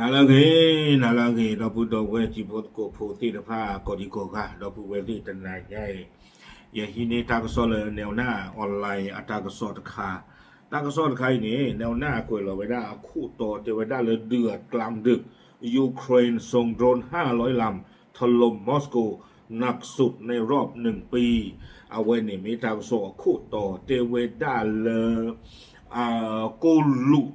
နၤလၢအဂ့ၤ, နၤလၢအဂ့ၤ ဒီပုၢ်ဒီဝဲၢ်တံၤဖိသကိးဖိသ့ၣ်တဖၣ် ကိးဒံကိးဂၤ ဒီပုၢ်ဝဲၢ်သ့ၣ်တနၤညါအံၤ, ယဟံးန့ၢ်တၢ်ကစီၣ်လၢ Nelnet Online အတၢ်ကစီၣ်တခါ, တၢ်ကစီၣ်တခါအံၤန့ၣ် Nelnet ကွဲးလီၤဝဲဒၣ်အခိၣ်တီတဲဝဲဒၣ်လၢ ဒုးအကျါဒုး Ukraine ส่งโดรนห้าร้อยลำ ถล่ม Moscow หนักสุดในรอบหนึ่งปี အဝဲန့ၣ်မ့ၢ်တၢ်ကစီၣ်အခိၣ်တီတဲဝဲဒၣ်လၢ ကိၣ်လူး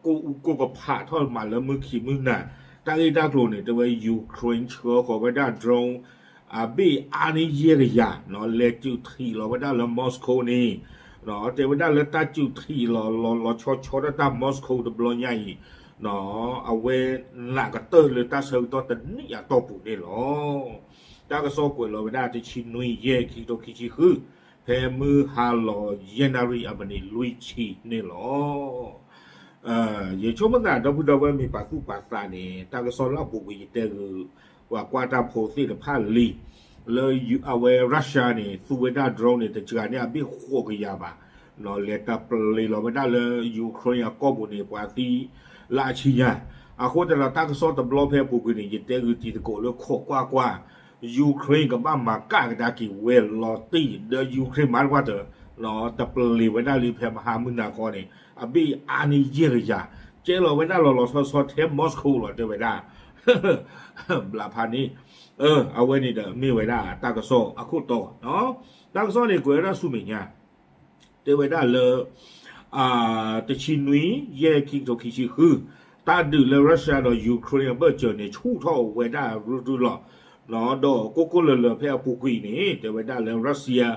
ကိၣ်အူကိၣ်ကဖးထီၣ်မးလၢမုၢ်ခံမုၢ်နၤ, တၢ်ဂ့ၢ်တၢ်ကျိၤန့ၣ် တဲဝဲ Ukraine ဆှၢဃီၤဝဲဒၣ် drone အဘ့ၣ်အါန့ၢ်ယဲၢ်ကယၤ လဲၤစုးထံးလီၤဝဲဒၣ်လၢ Moscow န့ၣ်, တဲဝဲဒၣ်လၢတၢ်စုးထံးလီၤ လီၤလီၤဆီဆီဒၣ်တၢ် Moscow တဘျီညါအံၤ အဝဲနာ်ကတၢၢ်လၢတၢ်ဆၢကတီၢ်တနံၣ်အတီၢ်ပူၤန့ၣ်လီၤ. တၢ်ကစီၣ်ကွဲးလီၤဝဲဒၣ်တဆံနွံယဲၢ် ခံကထိခံဆံဃု, ဖဲမုၢ်ဟါလီၤယဲၢ်နၣ်ရံၣ်အမံးနံးလွံၢ်ဆံန့ၣ်လီၤ. ယဆိကမိၣ်သး ဒီပုၢ်ဒီဝဲၢ်မ့ၢ်ပာ်သူၣ်ပာ်သးန့ၣ် တၢ်ကစီၣ်လၢအပူၤကွံာ်ယတဲဂုာ် ပှၤကွၢ်တၢ်ဖိသ့ၣ်တဖၣ်လံ လၢအဝဲ Russia န့ၣ် သူဝဲဒၣ် drone န့ၣ် တစှၤန့ၢ်အဘ့ၣ်ဃိးကယၤဘၣ်, လဲၤတပျ့ၤလီၤဝဲဒၣ်လၢ Ukraine အကီၢ်ပူၤန့ၣ် ပှၤသံလၢအဆံညါ, အဃိသတးဒီးတၢ်ကစီၣ်တဘျီဖဲအပူၤကွံာ်န့ၣ် ယတဲဂုာ်တံၤသကိးလၢခိးကွၢ်ကွၢ် Ukraine ကဘၣ်မၤကၣ်ကဒါက့ၤဝဲလီၤတံၢ် ဒီး Ukraine မၤတကွၢ်တၢ် တပျ့ၤဝဲဒၣ်လံဖဲမဟါမုၢ်နၤခီန့ၣ် အဘ့ၣ်အါန့ၢ်ယဲၢ်ကယၤ, ကဲလီၤဝဲဒၣ်လီၤလီၤဆီဆီထဲ Moscow လီၤတဲဝဲဒၣ် ဘျးဖးန့ၣ်, အဝဲန့ၣ်ဒီးမ့ၢ်ဝဲဒၣ်တၢ်ကစီၣ်အခိၣ်တီ, တၢ်ကစီၣ်န့ၣ်ကွဲးဝဲဒၣ်ဆူမဲာ်ညါ တဲဝဲဒၣ်လၢ တဆံနွံ ယဲၢ် ခံကထိခံဆံဃု, တၢ်ဒုးလၢ Russia ဒီး Ukraine အဘၢၣ်စၢၤန့ၣ် ဆူၣ်ထီၣ်ဝဲဒၣ်ရုၢ်ရုၢ်လီၤ. ဒီးကိၢ်ကိၢ်လၢၤလၢၤဖဲအပူၤကွံာ်န့ၣ် တဲဝဲဒၣ်လၢ Russia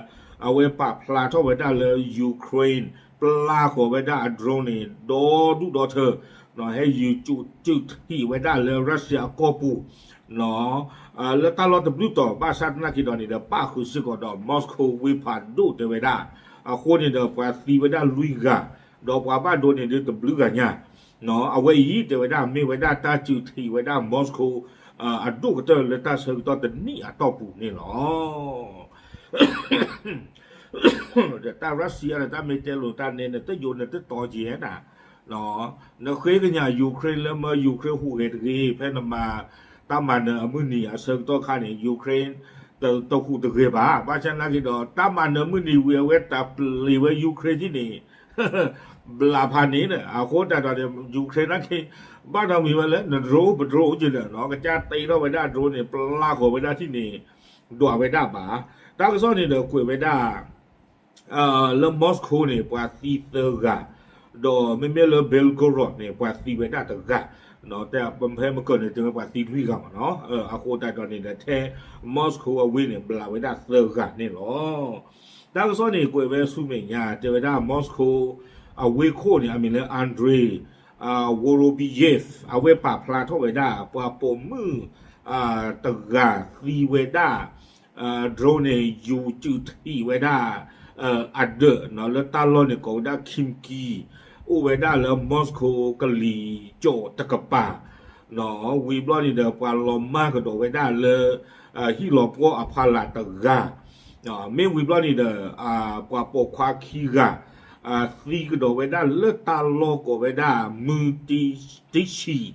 အဝဲပာ်ဖျါထီၣ်ဝဲဒၣ်လၢ Ukraine ပျၢ်ဃီၤဝဲဒၣ်အ drone န့ၣ် ဒီဒူၣ်ဒီထၢ ဟဲယူၤစုးထံးဝဲဒၣ်လၢ Russia အကီၢ်ပူၤ လၢတၢ်လီၢ်တဘျုးတီၤ ဘၣ်ဆၣ်သနာ်က့ဒီးန့ၣ်ဒီး ပၣ်ဃုာ်စ့ၢ်ကီးဒီး Moscow ဝ့ၢ်ဖးဒိၣ်တဲဝဲဒၣ်, အဃိန့ၣ်ဒီး ပှၤသံဝဲဒၣ်လွံၢ်ဂၤ, ဒီးပှၤဘၣ်ဒိန့ၣ်ဒုးတဘျုးဂၤညါ, အဝဲအံၤ တဲဝဲဒၣ်မ့ၢ်ဝဲဒၣ်တၢ်စုးထံးဝဲဒၣ် Moscow အဒိၣ်ကတၢၢ်လၢတၢ်ဆၢကတီၢ်တနံၣ်အတီၢ်ပူၤန့ၣ်လီၤ. ဒီးတၢ် Russia န့ၣ် တၢ်မ့ၢ်တဲလိာ်တၢ်န့ၣ် နတယိၤနတတီၤက့ၤနၤ, နဃ့ကညး Ukraine လၢမၢ Ukraine ဟူးဂဲၤတဂ့ၤ ဖဲနမၤ တၢ်မၤနၢၤအမုၢ်နံၤအဆၢကတီၢ်ခါန့ၣ် Ukraine တဟူးတဂဲၤဘၣ်. ဘၣ်ဆၣ်သနာ်က့ဒီး တၢ်မၤနၢၤမုၢ်နံၤဝံၤ အဝဲတပျ့ၤဝဲ Ukraine ထံၣ်န့ၣ် ဘျးဖးန့ၣ် အဃိသတးဒီး Ukraine သနာ်က့ ဘၣ်နီတမံၤဝဲလၢ န drone ပ drone အိၣ်က့ၤဒီး ကစၢ်တ့ထီၣ်ဝဲဒၣ် drone န့ၣ် ပျၢ်ဃီၤဝဲဒၣ်ထံၣ်န့ၣ် ဒွးဝဲဒၣ်ဘၣ်. တၢ်ကစီၣ်န့ၣ်ဒီးကွဲးဝဲဒၣ် လၢ Moscow န့ၣ် ပှၤသံသၢဂၤ, ဒီးမ့မ့ၢ်လၢ Belgorod န့ၣ် ပှၤသံဝဲဒၣ်တဂၤ, ဖဲမကၢၢ်န့ၣ် တဲဝဲပှၤသံလွံၢ်ဂၤမးနီၤ, အဃိသတးဒီးန့ၣ်ဒီး ထဲ Moscow အဝ့ၢ်န့ၣ် ဘျးဝဲဒၣ်သၢဂၤန့ၣ်လီၤ. တၢ်ကစီၣ်န့ၣ်ကွဲးဝဲဆူမဲာ်ညါ တဲဝဲဒၣ် Moscow အဝ့ၢ်ခိၣ်န့ၣ် အမံၤလၢ Andrei Vorobyov အဝဲပာ်ဖျါထီၣ်ဝဲဒၣ် ပှၤပိာ်မုၣ် တဂၤသံဝဲဒၣ် drone န့ၣ် ယူၤစုးထံးဝဲဒၣ် အဒၢး လၢတၢ်လီၢ်န့ၣ်ကိးဝဲဒၣ် Khimki အိၣ်ဝဲဒၣ်လၢ Moscow ကလံၤကၠီၣ်တကပၤ ဝံၤဘျီန့ၣ်ဒီး ပှၤလီၤမၢ်ကဒီးဝဲဒၣ်လၢ ဟံၣ်လီၤပှီၢ်အဖီလာ်တဂၤ, မ့ၢ်ဝံၤဘျီန့ၣ်ဒီး ပှၤပိာ်ခွါခံဂၤ သံကဒီးဝဲဒၣ်လၢတၢ်လီၢ်ကိးဝဲဒၣ် မုၢ်တံဆံး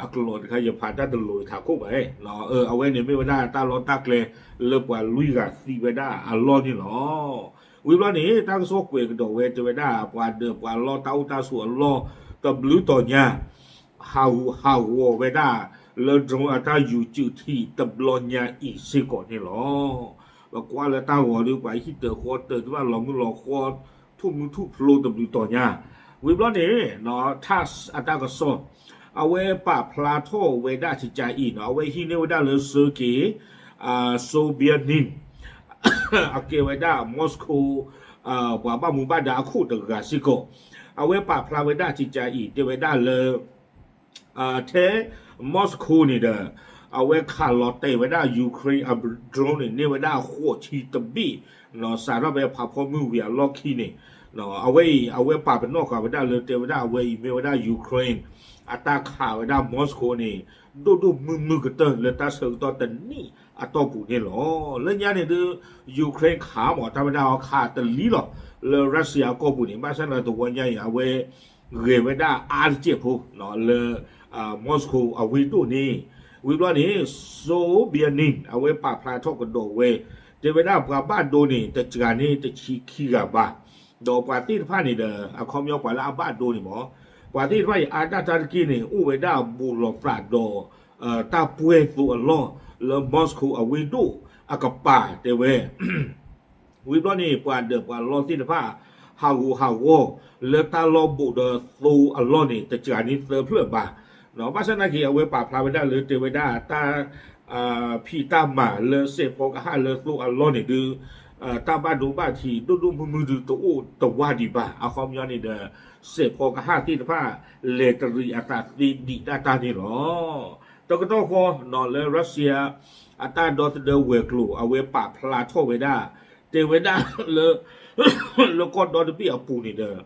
အကျိာ်တခါ ယဖးတၢ်တလိၤထးခိၣ်ဘၣ်, အဝဲန့ၣ်မ့ၢ်ဝဲဒၣ်တၢ်လီၢ်တၢ်ကျဲ လၢပှၤလွံၢ်ဂၤသံဝဲဒၣ်အလီၢ်န့ၣ်လီၤ. ဝံၤဘျီန့ၣ် တၢ်ကစီၣ်ကွဲးကဒီးဝဲ တဲဝဲဒၣ် ပှၤဒၢးပှၤလီၢ်တၢ်အိၣ်တၢ်ဆိးအလီၢ် တဘျုးတီၤညါ ဟးဂူာ်ဟးဂီၤဝဲဒၣ် လၢ drone အတၢ်ယူၤစုးထံးတဘျီညါအံၤစ့ၢ်ကီးန့ၣ်လီၤ. ပကွၢ်လၢတၢ်ဂီၤဒီး ပှၤဟံၣ်တၢၤဃီတၢၤ တဘၣ်လီၤမုၢ်လီၤဃီ ထူၣ်မုၢ်ထူၣ်ဖျိတဘျုးတီၤညါ, ဝံၤဘျီန့ၣ် Tass အတၢ်ကစီၣ် အဝဲပာ်ဖျါထီၣ်ဝဲဒၣ်စကၤအံၤနီၤ အဝဲဟံးန့ၢ်ဝဲဒၣ်လၢ Sergei Sobyanin အကဲဝဲဒၣ် Moscow ပှၤဘၣ်မူဘၣ်ဒါအခိၣ်တဂၤစ့ၢ်ကီး, အဝဲပာ်ဖျါဝဲဒၣ်စကၤအံၤ တဲဝဲဒၣ်လၢ ထဲ Moscow န့ၣ်ဒီး အဝဲခးလီၤတဲာ်ဝဲဒၣ် Ukraine အ drone န့ၣ် န့ၢ်ဝဲဒၣ်ဃိးဆံတဘ့ၣ်, စးထီၣ်ဖဲဖးဖီမုၢ်ဝံၤအလီၢ်ခံန့ၣ်, အဝဲအံၤ အဝဲပာ်ပနီၣ်ဃာ်ဝဲဒၣ်လၢ တဲဝဲဒၣ်အဝဲအံၤမ့ၢ်ဝဲဒၣ် Ukraine အတၢ်ခးဝဲဒၣ် Moscow န့ၣ် ဒိၣ်ဒိၣ်မုၢ်မုၢ်ကတၢၢ်လၢတၢ်ဆၢကတီၢ်တနံၣ်အတီၢ်ပူၤန့ၣ်လီၤ. လၢညါန့ၣ်ဒုး Ukraine ခးမး တၢ်ဝဲဒၣ်အီၤခးတလံလီၤ လၢ Russia အကီၢ်ပူၤန့ၣ် ဘၣ်ဆၣ်ဒီးတဝီညါအံၤ အဝဲ ဂဲၤဝဲဒၣ်အါတစဲးဖိ လၢ Moscow အဝ့ၢ်ဒိၣ်န့ၣ်, ဝံၤဘျီန့ၣ် Sobyanin အဝဲပာ်ဖျါထီၣ်ကဒီးဝဲ, တဲဝဲဒၣ်ပှၤဘၣ်ဒိန့ၣ် တစှၤန့ၢ်တဆံခံဂၤဘၣ်, ဒီးပှၤသ့ၣ်တဖၣ်န့ၣ်ဒီး အခီပညီပှၤလၢအဘၣ်ဒိန့ၣ်မ့ၢ် ပှၤသ့ၣ်တဖၣ်အံၤအါဒၣ်တၢ်တက့ၢ်န့ၣ် အိၣ်ဝဲဒၣ်ဘူးလိာ်သးဒီး တၢ်ပှဲၤသိအလီၢ် လၢ Moscow အဝ့ၢ်ဒိၣ်အကပၤတဲဝဲ ဝံၤဘျီန့ၣ် ပှၤဒၢးပှၤလီသ့ၣ်တဖၣ် ဟးဂူာ်ဟးဂီၤ လၢတၢ်လီၢ်ဘူးဒီးသိအလီၢ်န့ၣ် တစှၤန့ၢ်သၢဖျၢၣ်ဘၣ်. ဘၣ်ဆၣ်သနာ်က့ အဝဲပာ်ဖျါဝဲဒၣ်လၢတဲဝဲဒၣ်တၢ် ဖံးတၢ်မၤလၢစဲးဖီကဟၣ်လၢသိအလီၢ်န့ၣ်ဒုး တၢ်ဘၣ်ဒိဘၣ်ထံးဒိၣ်ဒိၣ်မုၢ်မုၢ်ဒုးတအိၣ်တဝၢ်ဒံးဘၣ်. အခီပညီန့ၣ်ဒီး စဲးဖီကဟၣ်သ့ၣ်တဖၣ် လဲၤတရံးအသးသ့ဒံးဒၣ်တၢ်န့ၣ်လီၤ. တကတီၢ်ဃီ လၢ Russia အတၢ်ဒီသဒၢဝဲၤကျိၤ အဝဲပာ်ဖျါထီၣ်ဝဲဒၣ် တဲဝဲဒၣ်လၢ လၢကီၢ်ဒီတဘ့ၣ်အပူၤန့ၣ်ဒီး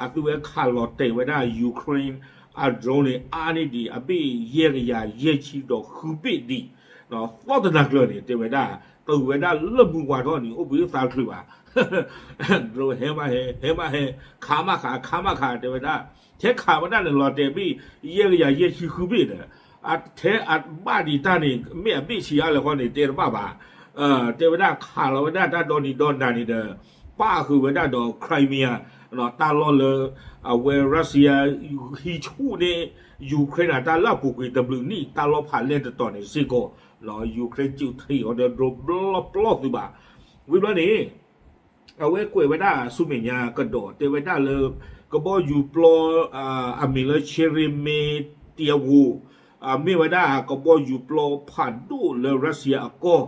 အသုဝဲခးလီၤတဲာ်ဝဲဒၣ် Ukraine အ drone န့ၣ် အါန့ၢ်ဒံးအဘ့ၣ်ယဲၢ်ကယၤယဲၢ်ဆံဒီးဃုဘ့ၣ်ဒံး, သီၣ်တနၤကျၢၤန့ၣ် တဲဝဲဒၣ် တုၤဝဲဒၣ်လၢမုၢ်ဝါထီၣ်န့ၣ် အိၣ်ဘှံးအိၣ်သါတချုးဘၣ် drone ဟဲမးဟဲ ဟဲမးဟဲ ခးမးခး ခးမးခး တဲဝဲဒၣ် ထဲခးဝဲဒၣ်န့ၣ် လီၤတဲာ်ဘ့ၣ်ယဲၢ်ကယၤယဲၢ်ဆံဃုဘ့ၣ်ဒီး အထဲအဘၣ်ဒံးတၢ်န့ၣ် မ့ၢ်အဘ့ၣ်ဆံးအါလဲၣ်ဃီန့ၣ် တဲတဘၣ်ဘၣ်. တဲဝဲဒၣ်ခးလီၤဝဲဒၣ်တၢ်ဒီနံၤဒီနၤန့ၣ်ဒီး ပၣ်ဃုာ်ဝဲဒၣ်ဒီး Crimea တၢ်လီၢ်လၢ အဝဲ Russia ဟံးဆူၣ်န့ၢ် Ukraine အတၢ်လၢအပူၤကွံာ်တဘျုးနံၣ် တၢ်လီၢ်ဖးလဲၢ်တတီၤန့ၣ်စ့ၢ်ကီး Ukraine စူးထံးအီၤဒီး drone ဘျီဘျီသုဘၣ်. ဝံၤဘျီန့ၣ် အဝဲကွဲးဝဲဒၣ်ဆူမဲာ်ညါကဒီး တဲဝဲဒၣ်လၢ ကဘီယူၤပျီ အမံၤလၢ Sheremetyevo မ့ၢ်ဝဲဒၣ်ကဘီယူၤပျီဖးဒိၣ်လၢ Russia အကီၢ်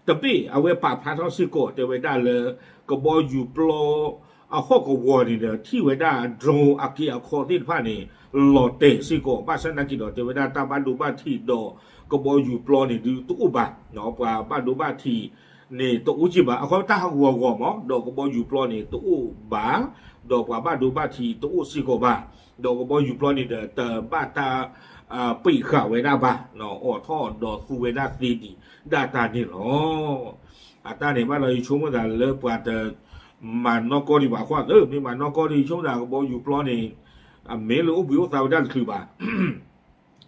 တဘ့ၣ် အဝဲပာ်ဖျါထီၣ်စ့ၢ်ကီး တဲဝဲဒၣ်လၢ ကဘီယူၤပျီအဟီၣ်ကဝီၤန့ၣ်ဒီး ထံၣ်ဝဲဒၣ် drone အက့အခီသ့ၣ်တဖၣ်န့ၣ် လီၤတဲာ်စ့ၢ်ကီး ဘၣ်ဆၣ်သနာ်က့ဒီး တဲဝဲဒၣ်တၢ်ဘၣ်ဒိဘၣ်ထံးဒီးကဘီယူၤပျီန့ၣ်ဒုးတအိၣ်ဘၣ်, ပှၤဘၣ်ဒိဘၣ်ထံးန့ၣ်တအိၣ်က့ၢ်ဘၣ်, အခီတၢ်ဟးဂူာ်ဟးဂီၤမး ဒီးကဘီယူၤပျီန့ၣ်တအိၣ်ဘၣ်, ဒီးပှၤဘၣ်ဒိဘၣ်ထံးတအိၣ်စ့ၢ်ကီးဘၣ်, ဒီးကဘီယူၤပျီန့ၣ်ဒီး တဘၣ်တၢ် ပံာ်ဃာ်ဝဲဒၣ်ဘၣ်, အိးထီၣ်ဒီးသူဝဲဒၣ်သ့ဒံးဒၣ်တၢ်န့ၣ်လီၤ. အတၢ်န့ၣ်ဘၣ်ဒီးယဆိကမိၣ်သးလၢပှၤတမၤနီၢ်ကီၢ်ဒံးဘၣ်အဃိသတး မ့ၢ်မၤနီၢ်ကီၢ်ဒံး ယဆိကမိၣ်သးကဘီယူၤပျီန့ၣ် အမ့ၢ်လၢအိၣ်ဘှံးအိၣ်သါဝဲဒၣ်တချုးဘၣ်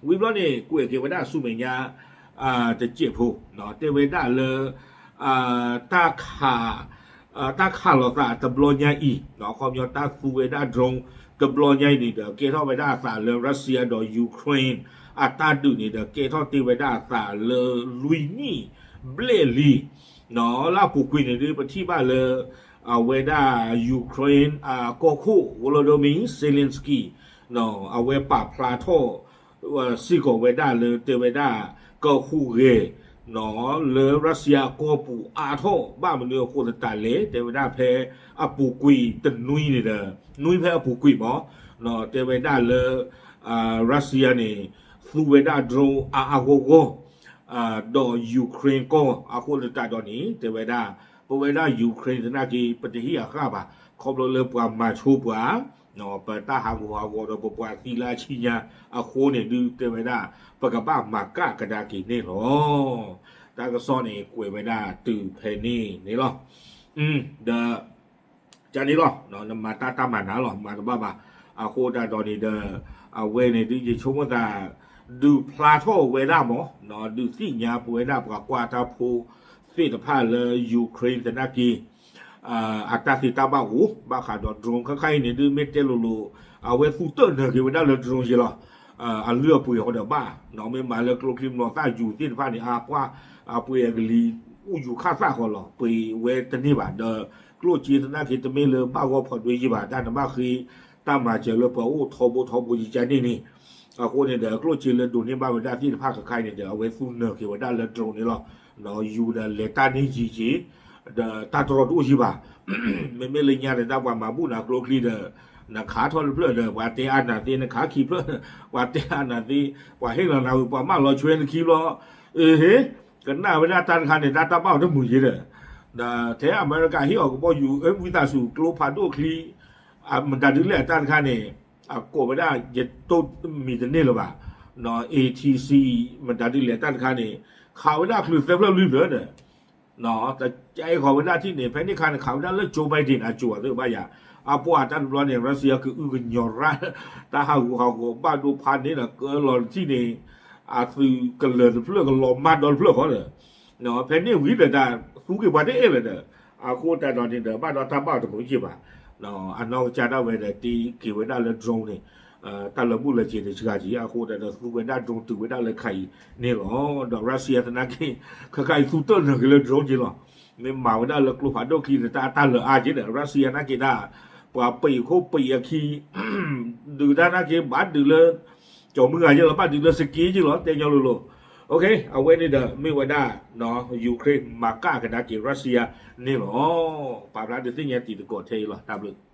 ဝံၤဘျီန့ၣ် ကွဲးက့ၤဝဲဒၣ်ဆူမဲာ်ညါ တစဲးဖိ တဲဝဲဒၣ်လၢ တၢ်ခး တၢ်ခးလိာ်သးတဘျီညါအံၤ အခီပညီတၢ်သူဝဲဒၣ် drone တဘျီညါအံၤန့ၣ်ဒီး ကဲထီၣ်ဝဲဒၣ်အသးလၢ Russia ဒီး Ukraine အတၢ်ဒုးန့ၣ်ဒီး ကဲထီၣ်တ့ၢ်ဝဲဒၣ်အသးလၢလွံၢ်နံၣ်ဘျဲၣ်လံ လၢအပူၤကွံာ်န့ၣ်ဒုး ပထံၣ်ဘၣ်လၢ အဝဲဒၣ် Ukraine အကီၢ်ခိၣ် Volodymyr Zelenskyy အဝဲပာ်ဖျါထီၣ် စ့ၢ်ကီးဝဲဒၣ်လၢတဲဝဲဒၣ် ကဟူးဂဲၤ လၢ Russia အကီၢ်ပူၤအါထီၣ်ဘၣ်မနုၤအဃိသတးလဲၣ် တဲဝဲဒၣ်ဖဲအပူၤကွံာ်တနွံန့ၣ်ဒီး နွံဖဲအပူၤကွံာ်မး တဲဝဲဒၣ်လၢ Russia န့ၣ် သူဝဲဒၣ် drone အါအါဂီၢ်ဂီၢ် ဒီး Ukraine ကီၢ်အဃိသတးဒီးန့ၣ် တဲဝဲဒၣ် ပဝဲဒၣ် Ukraine သနာ်က့ ပတဟ့ၣ်အဃၣ်ဘၣ် ခီဖျိလၢပှၤမၤဆိပှၤ ပတၢ်ဟးဂူာ်ဟးဂီၤဒီးပပှၤသံလၢအဆံညါအဃိန့ၣ်ဒုး တဲဝဲဒၣ် ပကဘၣ်မၤကၣ်ကဒါက့ၤန့ၣ်လီၤ. တၢ်ကစီၣ်န့ၣ် ကွဲးဝဲဒၣ်တုၤဖဲန့ၣ်န့ၣ်လီၤ. ဒီး ကန့ၣ်လီၤ နမၤတၢ်တၢ်မၤနၤလီၤ မၤတဘၣ်ဘၣ်. အဃိသတးဒီးန့ၣ်ဒီး အဝဲန့ၣ်ဒုးယဆိကမိၣ်သး ဒုးဖျါထီၣ်ဝဲဒၣ်မး ဒုးသ့ၣ်ညါပဝဲဒၣ်ပှၤကွၢ်တၢ်ဖိသ့ၣ်တဖၣ်လၢ Ukraine သနာ်က့ အတၢ်သ့တၢ်ဘၣ်အိၣ် ဘၣ်ဃးဒီး drone ခဲခါအံၤန့ၣ်ဒုး မ့ၢ်တဲလိၤလိၤ အဝဲသူတၢၢ်နၢၤက့ၤဝဲဒၣ်လၢ drone ယ့လီၤ. အလုၢ်အပှ့ၤဃီဒီးဘၣ် မ့ၢ်မၤလၢကျိချံမျိာ်သၣ်ယူၤသ့ၣ်တဖၣ်န့ၣ် အပှၤ အပှ့ၤအကလံၤ အိၣ်ယူၤခၣ်သၣ်ဃီလီၤ. ပှ့ၤဝဲတန့ၢ်ဘၣ်ဒီး ကျိၣ်စ့သနာ်က့ တမ့ၢ်လၢဘၣ်ဂီၢ်ဖီးဒွဲယ့ၢ်ဘၣ် တၢ်နဘၣ်ဃ့ တၢ်မၤစၢၤလၢပှၤအိၣ်ထီဘိထီဘိယကန့ၣ်န့ၣ် အဃိန့ၣ်ဒီး ကျိၣ်စ့လၢဒိးန့ၢ်ဘၣ်ဝဲဒၣ်သ့ၣ်တဖၣ်ခဲခါအံၤန့ၣ်ဒီး အဝဲသူနၢၤက့ၤဝဲဒၣ်လၢ drone န့ၣ်လီၤ. ယူၤဒီးလဲၤတၢ်န့ၢ်ယံၤယံၤ ဒီးတၢ်တြီတအိၣ်ယံၤဘၣ် မ့မ့ၢ်လၢညါဒီးတၢ်ပှၤမၤဘူၣ်နၤကျိချံဒီး နခးထီၣ်တဖျၢၣ်ဒီး ပှၤတဲအါနၤသ့ နခးခံဖျၢၣ် ပှၤတဲအါနၤသ့ ပှၤဟ့ၣ်လီၤနၤဝံၤ ပှၤမၢလီၤဆွဲနခံဘျီ အဟ့ ကနၣ်ဝဲဒၣ်တၢ်တခါန့ၣ် တၢ်တၢ်ဘၣ်အီၤတမုာ်ယ့ဒီး ဒီးထဲအမဲရကၤဟ့ၣ်အီၤကဘီယူၤ ဝံသးစူၤကျိဖးဒိၣ်ချံ မတၤဒ်လဲၣ်အတၢ်တခါန့ၣ် အကိးဝဲဒၣ် ယတိၢ်မံၤတန့ၢ်လၢၤဘၣ် ATACMS မတၤဒ်လဲၣ်အတၢ်တခါန့ၣ် ခးဝဲဒၣ်ချုးသၢဖျၢၣ်လွံၢ်ဖျၢၣ်ဒီး တကဲဃီၤဝဲဒၣ်ထံၣ်န့ၣ် ဖဲန့ၣ်ခါန့ၣ် ခးဝဲဒၣ်လၢ Joe Biden အစိၤအသ့ၣ်ဘၣ်ယၤ အပှၢ်တၢ်တဘျီန့ၣ် Russia ကအုကညီၤရၣ် တၢ်ဟးဂူာ်ဟးဂီၤဘၣ်ဒိဖးန့ၣ်ဒီး ကလီၤတထံၣ်န့ၣ် အသုးကလၢၤတဖျၢၣ်ကလီၤမၢ်ဒီတဖျၢၣ်ဃီဒီး ဖဲန့ၣ်ဝံၤဒီးတၢ်သူက့ၤပှၤတအဲၣ်လၢၤဒီး အဃိတၢ်ဒီးန့ၣ်ဒီး ဘၣ်ဒီးတၢ်ဘၣ်တမုာ်က့ၤဘၣ် အနီၢ်ကစၢ်ဒၣ်ဝဲဒီး တ့က့ၤဝဲဒၣ်လၢ drone န့ၣ် တၢ်လၢဘူၣ်လၢစ့ၤတဆှးက့ၤ အဃိဒီးသူဝဲဒၣ် drone တုၤဝဲဒၣ်လၢခါအံၤန့ၣ်လီၤ. ဒီး Russia သနာ်က့ ခဲခါအံၤသူတၢၢ်နၢၤက့ၤလၢ drone က့ၤလီၤ. မ့ၢ်မၤဝဲဒၣ်လၢကျိဖးဒိၣ်ခံဒီး တၢ်တၢ်လၢအါက့ၤဒီး Russia သနာ်က့တၢ် ပှၤပံာ်ခိၣ်ပံာ်အခံ ဒုးတၢ်သနာ်က့ ဘၣ်ဒုးလၢ ကၠီၤမုၢ်ဂၤက့ၤလီၤ ဘၣ်ဒုးလၢစက့က့ၤလီၤ တဲညီလိၤလိၤ. အဝဲန့ၣ်ဒီးမ့ၢ်ဝဲဒၣ် Ukraine မၤကၣ်ကဒါက့ၤ Russia န့ၣ်လီၤ. ပာ်ဖျါဒုးသ့ၣ်ညါတံၤသကိးထဲအံၤလီၤ တၢ်ဘျုး